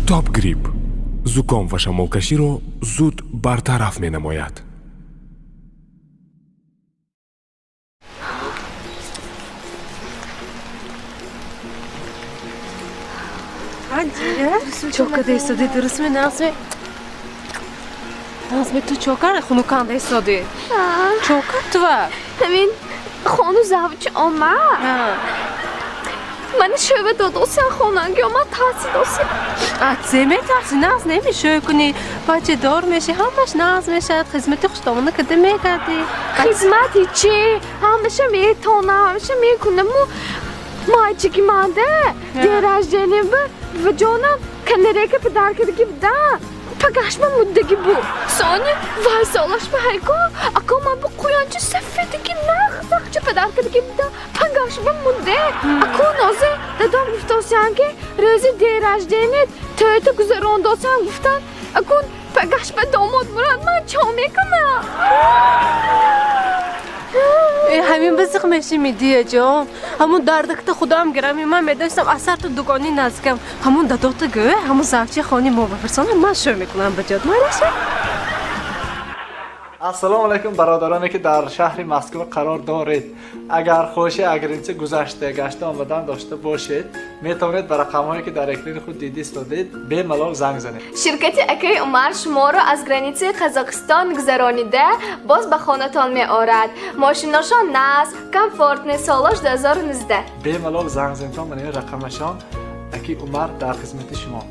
Топ Грипп зуком ва шамолкаширо зуд бартараф менамояд. Чо када истоди, дурустми, нағзми? Нағзми, ту чо карда хунуканда истоди? Чо кард тува? Ҳамин хону завчи омад. Мани шӯъба додосиан, хонанги омад, тарсидосиан. А зе метарси? Нағз неми, шӯй кунӣ, бачадор мешӣ, ҳамаш нағз мешавад, хизмати хуштомона када мегардӣ. Хизмати чӣ? Ҳамаша метонам, ҳамаша мекунаму мальчики манда день рождения ба ҷонам канарейка подарка даги буда, пагашма муддаги бу. Сони вай солашма ҳайко ако ман бу қуянчи сафедаги нағзақча подарка даги буда, пагашма мудде. Ако нозе дадом гуфтосиан, ки рӯзи день рождения тӯйта гузарондосиан гуфтан. Ако пагашма домод мурад, ман чо мекунам? Ҳамин бизиқ мешими, дияҷон, ҳамун дардакта худоам гирам. Ман медонистам, асар ту дугони наздикам. Ҳамун дадота гӯ, ҳамун завчи хони мо бафирсона, ман шӯ мекунам ба ҷод, майраша. Ассалому алайкум, бародароне, ки дар шаҳри Москва қарор доред. Агар хоҳиши а граница гузашта гашта омадан дошта бошед, метавонед ба рақамҳое, ки дар экрани худ дида истодед, бемалол занг занед. Ширкати акаи Умар шуморо аз границаи Қазоқистон гузаронида, боз ба хонатон меорад. Мошиношон нағз, комфортный, солош 2019. Бемалол занг занедтон ба ин рақамашон. Аки Умар дар хизмати шумо.